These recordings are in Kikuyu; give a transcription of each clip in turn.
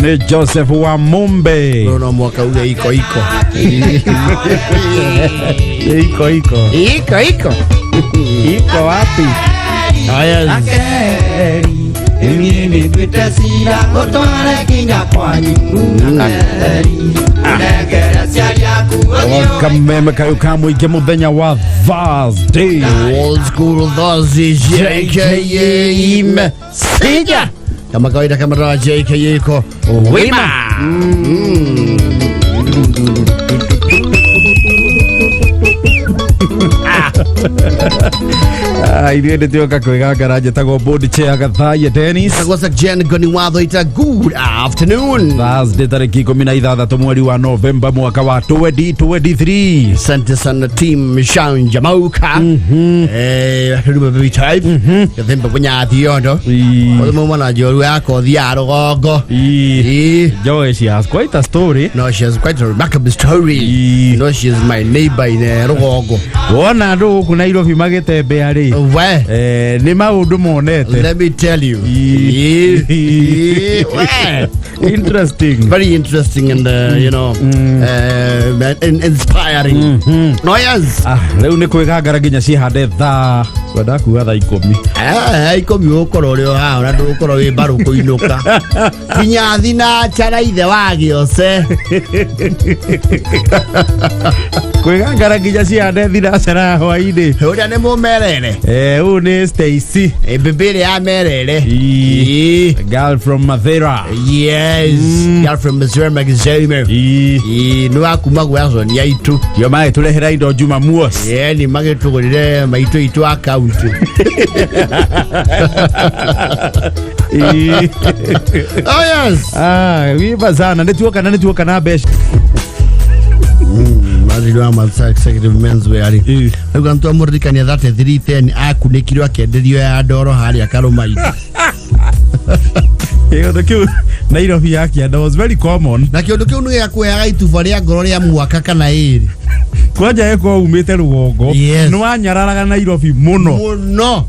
Nĩ Joseph wa Mumbe. No mwaka uge iko iko. Iko iko. Iko iko. Iko wapi? Haya. Kameme kayo ka mũingĩ mũthenya wa Thursday. Old school Thursday JKA Messenger. Kama kawaida kama dawa JKA iko wima. Ah, ithuĩ nĩ tuoka kwĩgangara njĩtagwo board chair Gathaiya Dennis. Tagwasa Jen Goni Watho ita good afternoon. Thursday tarĩki 16 mweri wa Novemba mwaka wa 2023. Asante sana team Shanja Mauka. Eh, Ruma baby type. Gathemba bunya thiondo. Ii. Othe mwana njoru yako thia rugongo. Ii. Ii. Joy, she has quite a story. No, she has quite a remarkable story. Ii. No, she is my neighbor in Rugongo. Wona andũ gũkũ Nairobi magĩtembea rĩ, We, eh, nĩ maũndũ monete. let me tell you. Ii. Ii. We. Interesting. Very interesting and, and inspiring. No, yes. Ah, rĩu nĩ kwĩgangara nginya ciĩhande thaa kwenda kuga thaa 10. Eh, 10 ũgũkorwo ũrĩ o haha na ndũgũkorwo wĩ mbarũ kũinũka kinya thinacara ithe wa gĩoce. Kwĩgangara nginya ciĩhande thinacara ya hwainĩ. Ũrĩa nĩ mũmerere. Eh, ũyũ nĩ Stacy. Mbĩmbĩ ĩrĩa ya merere. Ii. Ii. Girl from Mathira. Yes. Girl from Missouri Magazine. Ii. Ii, nĩ wa kuma gwa Sonia itũ. Ndio magĩtũrehera indo Jumamosi. Ĩĩ, nĩ magĩtũgũrĩre maitũ itũ akaunti. Ii. Oh yes. Ah, wiba sana nĩ tuoka na mbeca. Mathiri wa Matsa Executive Menswear rĩ. Ii. Rĩu ntwamũririkania 3310 akunĩkirwo akĩenderio ya ndoro harĩa Karũmainĩ. Kĩũndũ kĩu Nairobi ya kĩanda was very common. Na kĩũndũ kĩu nĩ gĩakũheaga ituba rĩa ngoro rĩa mwaka kana ĩrĩ. Kwanja ĩkorwo umĩte rũgongo. Yes. Nĩ wanyararaga Nairobi mũno. Mũno.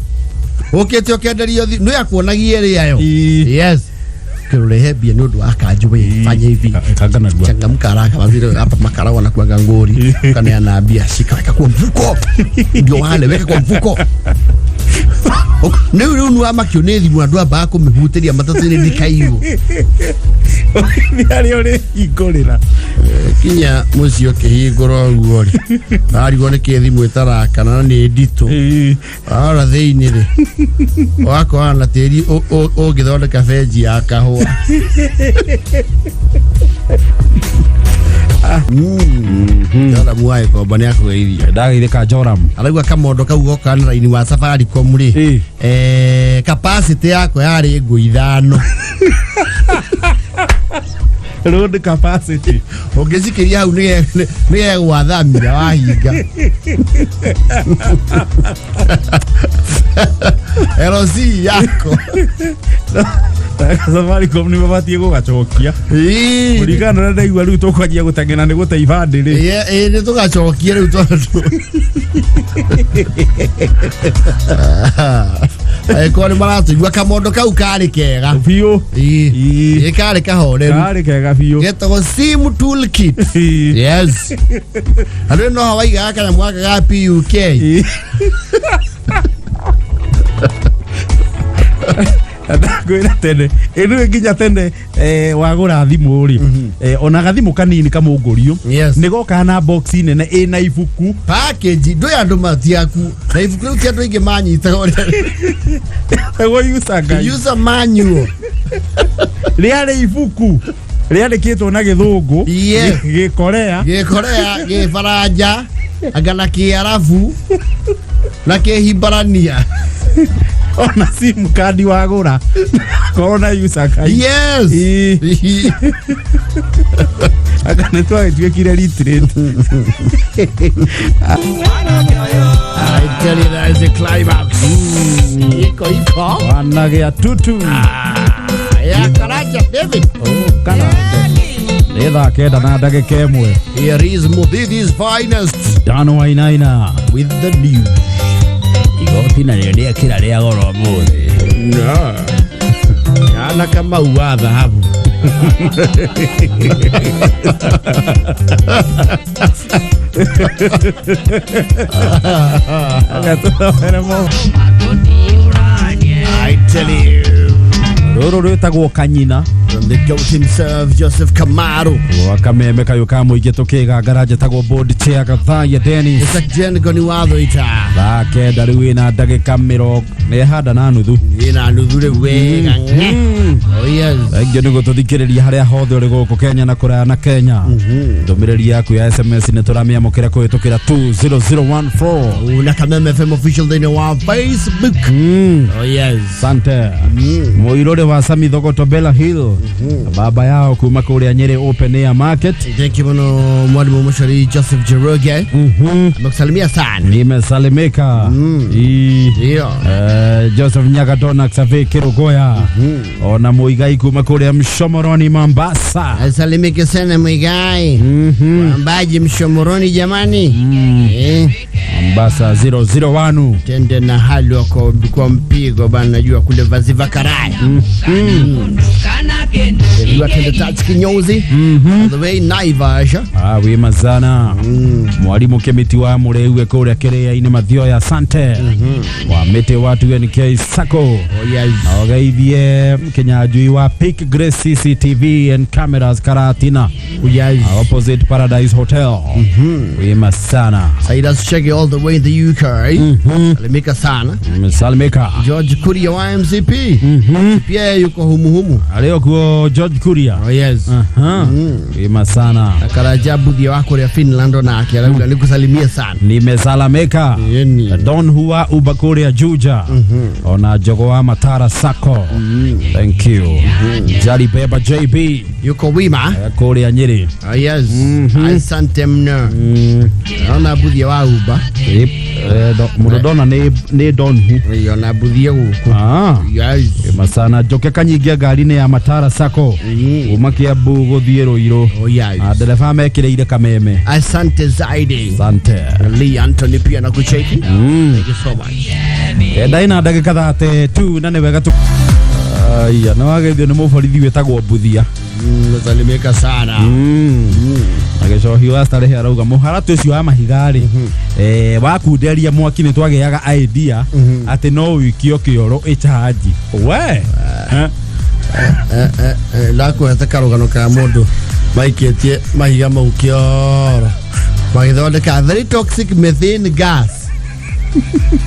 Ũkĩte ũkĩenderio nĩ yakuonagia ĩrĩa yo. Ii. Yes. Kĩrũrehe mbia nĩ ũndũ wa kanjũ we fanya hivi. Kanga narua. Changamka haraka waziri hapa makarao wanakuanga ngori kaneana mbia shika weka kwa mfuko ndio wale weka kwa mfuko. Rĩu rĩu nĩwamakio nĩ thimũ andũ ambaga kũmĩhutĩria matatũ-inĩ ndikaiywo. Nĩ harĩa ũrĩhingũrĩra. Kinya mũciĩ ũkĩhingũra ũguo rĩ arigwo nĩ kĩ thimũ ĩtarakana na nĩ nditũ. Ii. Warora thĩinĩ rĩ ũgakora na tĩri ũngĩthondeka benji ya kahũa. Joramu wa Gĩkomba nĩ akũgeithia. Ndagĩithĩka Joram. Arauga kamondo kau goka na raini wa Safaricom rĩ, Ii. eh, capacity yako yarĩ ngũ 5. Road capacity. Ũngĩcikiria hau nĩgegwathamira wahinga LC yako. Safaricom nĩ mabatiĩ gũgacokia. Ii. Kũringana na ũrĩa ndaigua rĩu tũkwanjia gũteng'era nĩ gũte ibandĩ rĩ. Ĩĩ, nĩ tũgacokia rĩu tondũ angĩkorwo nĩ maratũigua kamondo kau karĩ kega. Biũ. Ii. Ii. Ĩ, karĩ kahoreru. Karĩ kega biũ. Getagwo sim toolkit. Ii. Yes, andũ no waigaga kanyamũ gaka ga PUK. Ii. Ndakwĩra tene ĩnĩ nginya tene, eh, wagũra thimũ rĩ, eh, ona gathimũ kanini kamũngũrio Yes. nĩ gokaga na box nene ĩna ibuku. Package ndå andå matiaku na ibuku rĩu ti andũ aingĩ manyitaga ũrĩa Ego user guide. User manual. Rĩarĩ ibuku rĩandĩkĩtwo na gĩthũngũ, Yeah. gĩkorea, Gĩkorea, gĩbaranja, anga na kĩarabu na kĩhimbarania. Ona sim card wagũra korwo na user guide. Yes. Ii. Anga nĩ twagĩtuĩkire literate. I tell you, that is a climax. Iko iko. Wanagĩa tutu. Ya Karanja David. Karanja nĩ thaa 9:01. Here is Muthithi finest Dano Wainaina with the news. Igoti narĩo rĩekĩra rĩa goro ũmũthĩ. No. Kana Kamau wa thahabu. Agatũthomere mo. I tell you. Rũrũ rwĩtagwo kanyina. From the goat himself, Joseph Kamaru. Gwa kameme kayũ ka mũingĩ tũkĩgangara njĩtagwo board chair Gathaiya Dennis. Isaac Jen Watho ita. Thaa kenda rĩu ĩna ndagĩka mĩrongo nĩ handa na nuthu. Ina nuthu rĩu wega. Oh yes. Thengiũ nĩ gũtũthikĩrĩria harĩa hothe ũrĩ gũkũ Kenya na kũraya na Kenya. Ndũmĩrĩri yaku ya SMS nĩ tũramĩamũkĩra kũhĩtũkĩra 20014. Na Kameme FM official thĩinĩ wa Facebook. Oh yes. Asante. Mũirũrĩ wa Sami Thogoto Bella Hill. Baba yao kuma kũrĩa Nyĩrĩ Open Air Market. Thank you muno mwalimu Mushari Joseph Jeroge. Amekusalimia sana. Nimesalimika. Ii. Ndio. Joseph Nyagadona Xavier Kirugoya ona Muigai kuma kũrĩa Mshomoroni Mombasa. Asalimike sana Mwigai. Ambaji Mshomoroni jamani. Mombasa 001. Tende na hali wako kwa mpigo bana, najua kule Vaziva Karaya. Najua tende touch kinyozi. All the way Naivasha. Ah, wĩ mazana mwalimu kĩmĩti wa mũrĩue kũrĩa kĩrĩa-inĩ Mathioya asante wa mĩtĩ wa 2NK Sacco. Oh yes. Na ũgeithie Kinyanjui wa Peak Grace CCTV and cameras Karatina. Oh yes. Opposite Paradise Hotel. Wima sana. Saida Chege all the way in the UK. Salimika sana. Salimika. George Kuria wa MCP. Pia yuko humuhumu. Alio kuo George Kuria. Oh yes. Aha. Wima sana. Na Karajabu thia wa kuria Finland onake arauga nikusalimie sana. Nimesalamika. Yeni. Don Hua Uba kuria Juja. Ona Jogo wa Matara Sacco. Thank you. Jali Beba JB. Yuko wima. Kuria Nyeri. Oh yes. Asante mno. Naona buthia wa Uba. Mũndũ ndona nĩ Don Hu. Iyo na buthia guku. Ah. Yes. Masana njoke kanyingia ngari-inĩ ya Matara Sacco. Kuma Kiambu gũthiĩ Ruiru. Oh yes. Na ndereba mekĩrĩire kameme. Asante zaidi. Asante. Lee Anthony pia na kucheki. Thank you so much. Kenda ina ndagĩka thate tu na nĩ wega tu. Aya, nĩ wageithio nĩ mũborithi wĩtagwo Mbuthia. Nasalimika sana. Na gĩcohi wa starehe arauga mũharatĩ ũcio wa mahiga rĩ, wakunderia mwaki nĩ twagĩaga idea atĩ no ũikio kĩoro ĩchanji. We. Ndakwete karũgano ka mũndũ maikĩtie mahiga mau kĩoro magĩthondeka very toxic methane gas.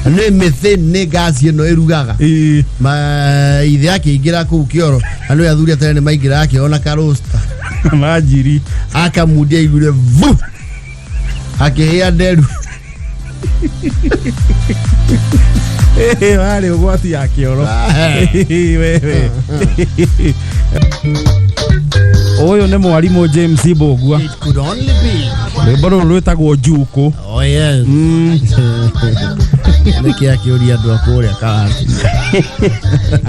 Nĩ methane nĩ gas ĩno ĩrugaga. Ĩĩ. Ma ithe akĩingĩra kũu kĩoro na nĩ athuri atene nĩ maingĩraga kĩoro na karosta. Manjiri. Akamundia igure vu akĩhĩa nderu. Warĩ ũgwati ya kĩoro. Wewe. Ũyũ nĩ mwarimũ James Mbũgua. It could only be. Rwĩmbo rũrũ rwĩtagwo Njukũ. Oh yes. Nĩkĩ akĩũria andũ a kũrĩa karati.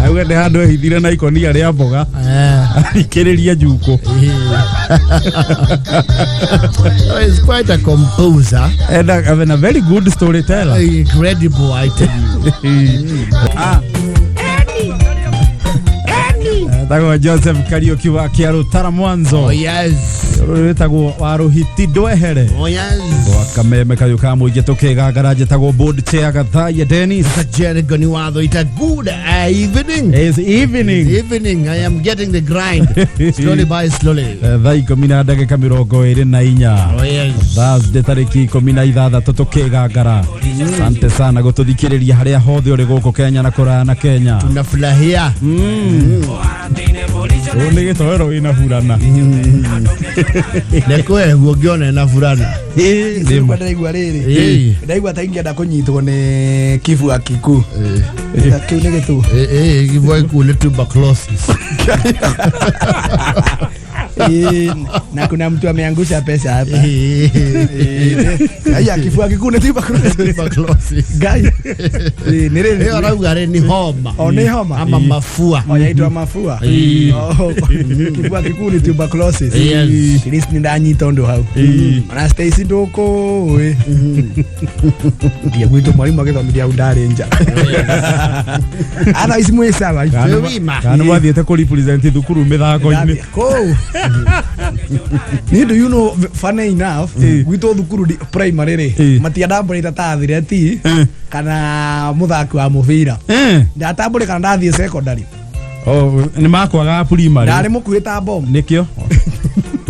Auga nĩ handũ ehithire na ikonia rĩa mboga. Arikĩrĩria Njukũ. Oh, he's quite a composer. And a very good storyteller. Incredible, I tell you. Ah. Etagwo Joseph Kariuki wa Kĩarũtara Mwanzo. Oh yes. Rũrũ rwĩtagwo Waruhiti Ndwehere. Oh yes. Gwa kameme kayũ ka mũingĩ tũkĩgangara njĩtagwo board chair Gathaiya Dennis. Jericho ni watho ita good evening. It's evening. Evening. I am getting the grind slowly by slowly. Thaa ikũmi na ndagĩka mĩrongo ĩrĩ na inya. Oh yes. Thursday tarĩki 16 tũkĩgangara. Asante sana gũtũthikĩrĩria harĩa hothe ũrĩ gũkũ Kenya na kũraya na Kenya. Tunafurahia. Ũyũ nĩ gĩtoero wĩna burana. Nĩkũhehu ũngĩona ena burana. Nĩ Ndaigua rĩrĩ. Ĩĩ. Ndaigua ta ingĩenda kũnyitwo nĩ kibua kiku. Kĩu nĩ gĩtuo. Ĩĩ, kibua gĩkuũ nĩ tuberculosis. Na kuna mtu ameangusha pesa hapa. Aya, kifua kikuu nĩ tuberculosis. Tuberculosis. Ngai. Nĩ rĩrĩ. Ĩyo arauga rĩ nĩ homa. O nĩ homa. Ama mafua. O yaitwa mafua. Oh, kifua kikuu nĩ tuberculosis. Yes. At least nĩ ndanyita ũndũ hau. Ona Stacy ndũkũĩ. Ndiĩ gwitũ mwarimũ agĩthomithia hau ndarĩ nja. Otherwise mwĩ sawa. Twĩ wima. Kana nĩ mwathiĩte kũ represent thukuru mĩthako-inĩ. Kũu. Ni do you know, funny enough, gwitũ thukuru primary rĩ, matiandambũrĩte ta athireti kana mũthaki wa mũbira. Ndatambũrĩ kana ndathiĩ secondary. Oh, nĩ makwaga primary. Ndarĩ mũkuhĩ ta bomu. Nĩkĩo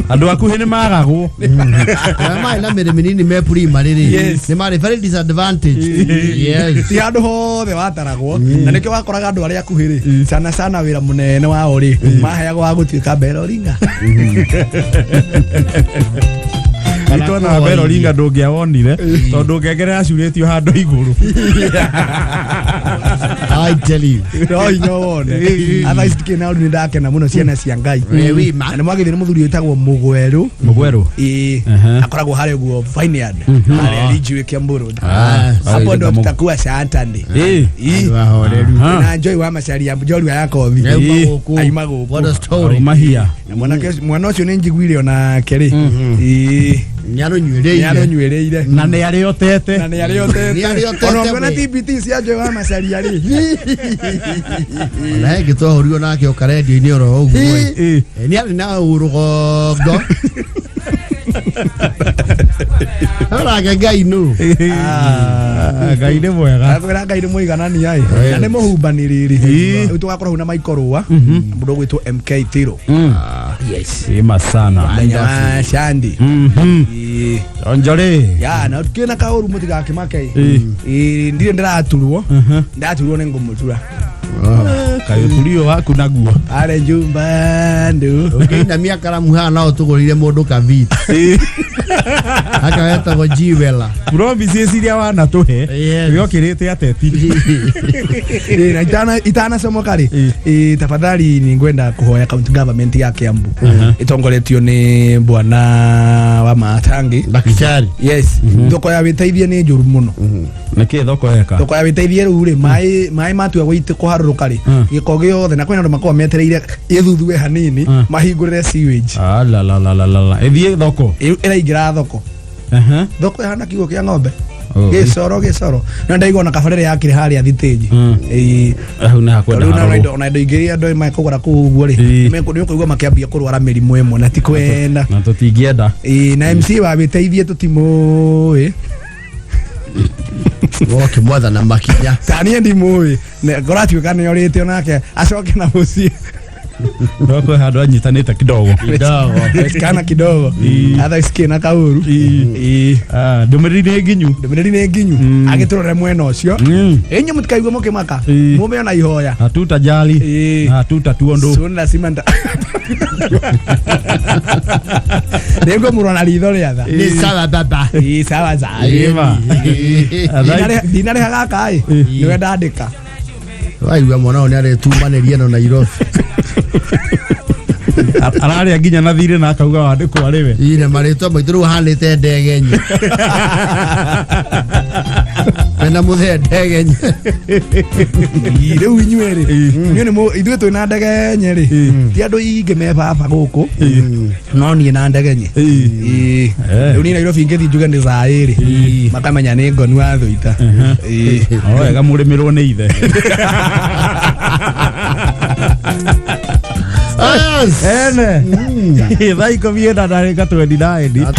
andũ akuhĩ nĩ magagwo. Arĩa marĩ na mĩrĩ mĩnini me primary rĩ, Yes. nĩ marĩ very disadvantaged. Yes. Ti handũ hothe wataragwo, na nĩkĩo wakoraga andũ arĩa akuhĩ rĩ, sana sana wĩra mũnene wao rĩ maheagwo wa gũtuĩka beroringa. Itwana beroringa ndũngĩawonire tondũ ngengere yacurĩtio handũ igũrũ. I tell you. No hinya wone. Otherwise tikĩ na ũndũ, nĩ ndakena mũno, ciana cia Ngai. Wĩ wima. Na nĩ mwagĩthĩ nĩ mũthuri wĩtagwo Mũgwerũ. Mũgwerũ. Ĩĩ, akoragwo harĩa ũguo Vineyard, harĩa Ridgeway, Kiambu Road. Hapo ndo tutakuwa Saturday. Ĩĩ. Andũ ahoreru. Na Joy wa Macharia, Njorua ya Kothi. Auma gũkũ. Aima gũkũ. What a story. Mahia. Na mwanake ũcio, mwana ũcio nĩ njiguire onake rĩ. Ĩĩ. Nĩarũnyuĩrĩire. Nĩarũnyuĩrĩire. Na nĩ arĩ otete. Na nĩ arĩ otete. Nĩ arĩ otete Ona ũngĩona we. TBT cia Joy wa Macharia rĩ. Ona hengĩ twahũrirwo nake ũka rendio-inĩ oro ũguo ĩ. Nĩ arĩ na ũrũgongo. Nake Ngai nũ. Ah, Ngai nĩ mwega. Akwĩra Ngai nĩ mũiganania ĩ. Na nĩ mũhumbani rĩrĩ. Rĩu tũgakorwo hau na Michael Rũa, mũndũ ũgwĩtwo MK Tiro. Yes. Ĩma sana. Mũthenya wa Shandi. Ĩĩ. Onjorĩ. Ya, na kĩna kaũru mũtigakĩmake. Ĩĩ. Ĩĩ, ndirĩ ndĩraturwo. Ndaturwo nĩ ngũmũtura. Kaĩ ũturio waku naguo. Pale jumba ndu. Ũngĩinamia karamu haha no ũtũgũrĩre mũndũ kaviti. Aka wetagwo Jiwela. Promises iria wanatũhe. Yes. Wĩokĩrĩte ateti. Ĩĩ, na itanacomoka rĩ, ĩĩ, tafadhali ningwenda kuhoya county government ya Kiambu ĩtongoretio nĩ bwana wa Matangi. Daktari. Yes, thoko ya wĩteithie nĩ njũru mũno. Nĩkĩ thoko eka? Thoko ya wĩteithie rĩu rĩ, maĩ matua gũitĩ kũharũrũka rĩ, gĩko gĩothe, na kwĩna andũ makoragwo metereire ĩthuthue hanini mahingũrĩre sewage. Alalalalala. Ĩthiĩ thoko. Ĩraingĩra thoko. Thoko ĩhana kiugo kĩa ng'ombe. Oh. Gĩcoro gĩcoro no ndaigua ona kabarĩrĩ yakire harĩa thitĩnji. Ĩĩ. Hau nĩ hakwenda Rĩu na harũrwo. ona indo ingĩ iria andũ mekũgũra kũu ũguo rĩ, nĩ ũkũigua makĩambia kũrwara mĩrimũ ĩmwe na ti kwenda. Na tũtingĩenda. Ĩĩ, na MC wa wĩteithie tũtimũĩ. Wokĩmwetha na makinya. Ta niĩ ndimũĩ, ngoratuĩka nĩ orĩte onake acoke na mũciĩ. No kwĩ handũ anyitanĩte kidogo. Kidogo. Kana kidogo. Otherwise kĩna kaũru. Ĩĩ. Ah, ndũmĩrĩri nĩ nginyu. Ndũmĩrĩri nĩ nginyu, agĩtũrore mwena ũcio. Inyuĩ mũtikaigua mũkĩmaka. Mume ona ihoya. Hatutajali. Ĩĩ. Hatutatuondu. Soon lazima nda nĩngũmũrora na ritho rĩa tha. Nĩ sawa baba. Ĩĩ, sawa sawa. Ĩma. Ndinarĩha gaka ĩ, nĩwe ndandĩka. Waigua mwana ũyũ nĩ aretumanĩria no Nairobi. Ararĩa nginya na thirĩ na akauga wandĩkwo arĩ we. Ine marĩtwa maitũ rĩu hanĩte ndegenye. Mena mũthee ndegenye. Ĩĩ, rĩu inyuĩ rĩ, inyuĩ nĩ ithuĩ twĩ na ndegenye rĩ, ti andũ ingĩ me baba gũkũ, no niĩ na ndegenye. Ĩĩ. Rĩu niĩ Nairobi ingĩthiĩ njuge nĩ zaĩ rĩ, makamenya nĩ ngoni wa thũita. Ĩĩ. O wega mũrĩmĩrwo nĩ ithe. Yes. Ene. Thaa 10 na ndagĩka 29.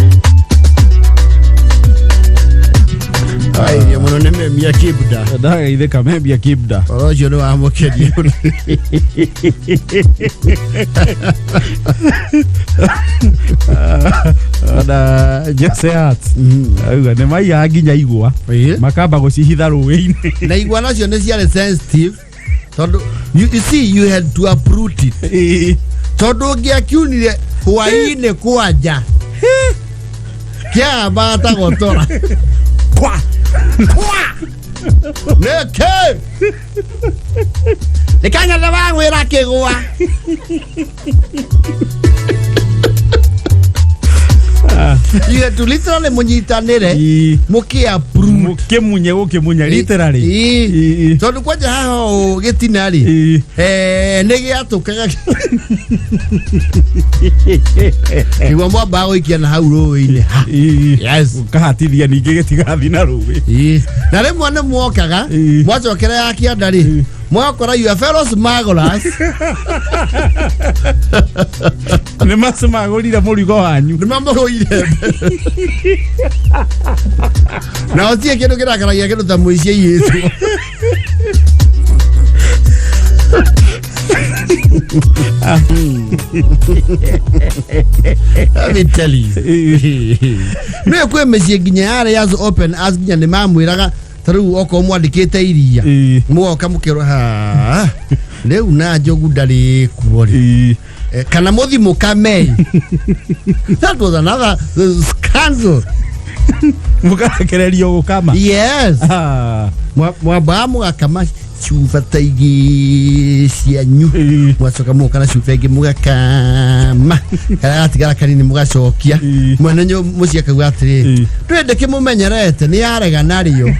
Airie mũno nĩ memia kibda. Ndagaithĩka membia kibda. Ũhoro ũcio nĩ wamũkeria mũno. Ona Jose Hart auga nĩ maiyaga nginya igwa. Makamba gũcihitha rũĩ-inĩ. Na igwa nacio nĩ ciarĩ sensitive tondũ you see, you had to uproot it, tondũ ũngĩakiunire hwaĩ-inĩ kwanja kĩamba gotora kwa kwa nĩkĩ nĩkanyatha wagwĩra kĩgwa. You had to literally mũnyitanĩre Ii. mũkĩ approve. Mũkĩmunye gũkĩmunya literally. Ii. Ii. Tondũ kwanja haha ũũ gĩtina rĩ, Ii. nĩ gĩatũkaga nĩguo mwambaga gũikia na hau rũĩ-inĩ ha. Ii. Yes. Ũkahatithia ningĩ gĩtigathiĩ na rũĩ. Ii. Na rĩmwe nĩ mwokaga Ii. mwacokera ya kĩanda rĩ, mwakora your fellow smugglers Nĩ macimagũrire mũrigo wanyu. nĩ mamũgũire na gũtirĩ kĩndũ kĩrakaragia kĩndũ ta mũici aiyĩtwo. Let me tell you. Nĩ kwĩ mĩciĩ nginya yarĩ as open as nginya nĩ mamwĩraga ta rĩu okorwo mwandĩkĩte iria, Ii. mũgoka mũkerwo ha rĩu na njogu ndarĩ kuo rĩ. Ii. Kana mũthi mũkame. That was another scandal. Mũkarekererio gũkama. Yes. Ah. Mwambaga mũgakama cuba ta igĩ cianyu, Ii. mwacoka mũgoka na cuba ĩngĩ mũgakama karĩa gatigara kanini mũgacokia. Ii. Mwene mũciĩ akauga atĩrĩrĩ, Ii. ndũĩ ndĩkĩmũmenyerete nĩ yarega narĩo.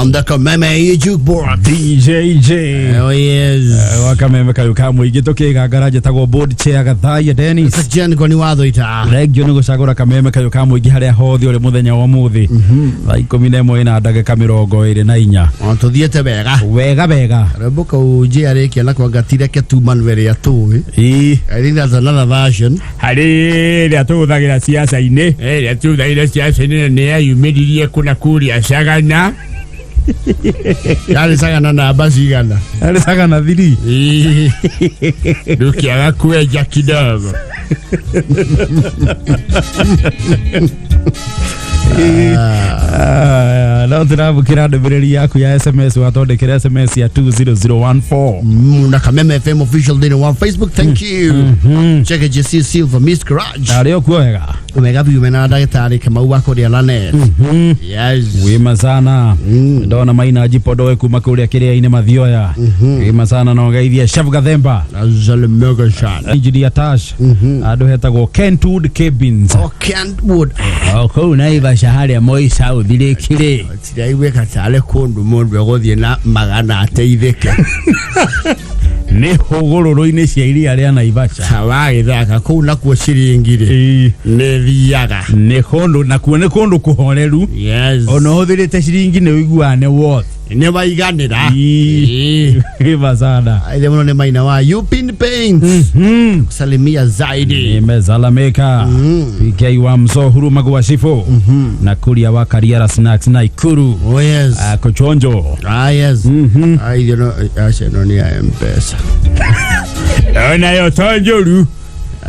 On the Kameme jukebox. DJJ. Oh yes. Wa kameme kayũ ka mũingĩ tũkĩgangara njĩtagwo board chair Gathaiya Dennis. Jen kwani watho ita. Thengio nĩ gũcagũra kameme kayũ ka mũingĩ harĩa hothe ũrĩ mũthenya wa ũmũthĩ thaa 11 na ndagĩka 24. O tuthiĩte wega. Wega wega. Rwĩmbo kau J arĩkia na kwanga tireke tu Manuel ĩrĩa tũĩ. Ii. I think that's another version. Harĩ ĩrĩa tũhũthagĩra ciaca-inĩ, ĩrĩa tũhũthagĩra ciaca-inĩ na nĩ yayumĩririe kũna kũrĩa Cagana. Yarĩ cagana namba cigana? Arĩ cagana thiri. Ii. Ndũkĩaga kwenja kidogo. Ah, no tũramũkĩra ndũmĩrĩri yaku ya SMS watondekera SMS ya 20014. Na Kameme FM official thĩinĩ wa Facebook. Thank you. Cheke JC Silver Miss Garage. Arĩ o kuo wega. Wega biũ mena ndagĩtarĩ Kamau wa kũrĩa Lanet. Yes. Wima sana. Ndona maina jipodoe kuma kũrĩa kĩrĩa-inĩ mathioya. Wima sana na ũgeithie Chef Gathemba. Azalmega sana. Engineer Tash. Andũ hetagwo Kentwood Cabins. Oh, Kentwood. O kũu Naivasha harĩa Moi South rĩkĩrĩ Tiraiguĩka tarĩ kũndũ mũndũ egũthiĩ na magana ateithĩke. Nĩ hũgũrũrũ-inĩ cia iria rĩa Naivasha. Ta wagĩthaka kũu nakuo ciringi rĩ Ĩĩ. nĩ thiaga. Nĩ kũndũ nakuo nĩ kũndũ kũhoreru. Yes. Ona ũhũthĩrĩte ciringi nĩ ũiguaga nĩ worth. Nĩ waiganĩra. Ĩĩ. Wima sana. Aithe mũno nĩ maina wa Upin Paints. Salimia zaidi. Nimezalamika. PK wa Mso Huruma gwa Shifo. Na kuria wa Kariara Snacks Naikuru. Oh yes. Kuchonjo. Ah yes. Ah ithe no acio no nĩ ya M-Pesa. onayo to njũru.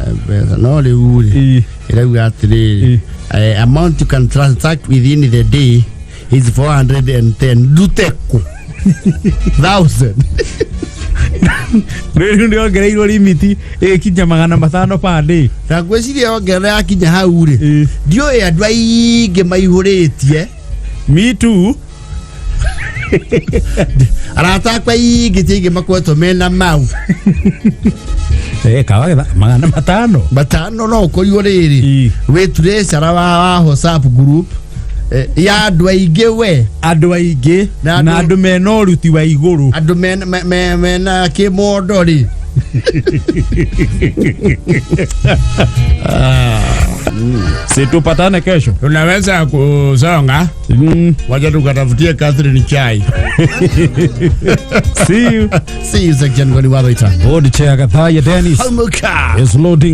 M-Pesa no rĩu rĩ Ĩĩ. ĩrauga atĩrĩrĩ, amount you can transact within the day is 410 ndute kũ thousand. Rĩu nĩongereirwo limiti ĩkinya 500 per day. Na ngwĩciria yongerera yakinya hau rĩ, Ĩĩ. ndiũĩ andũ aingĩ maihũrĩtie. Me too. Arata akwa aingĩ ti aingĩ makoretwo mena mau. Kawagetha 500. Matano no ũkorirwo rĩrĩ Ĩĩ. wĩture cara wa WhatsApp group ya andũ aingĩ we. Andũ aingĩ Na na andũ mena ũruti wa igũrũ. Andũ mena kĩmondo rĩ. Situpatane kesho. Tunaweza kusonga. Wacha tukatafutie Catherine chai. See you. See you section kwani watho ita. Board chair Gathaiya Dennis Hamuka. is loading.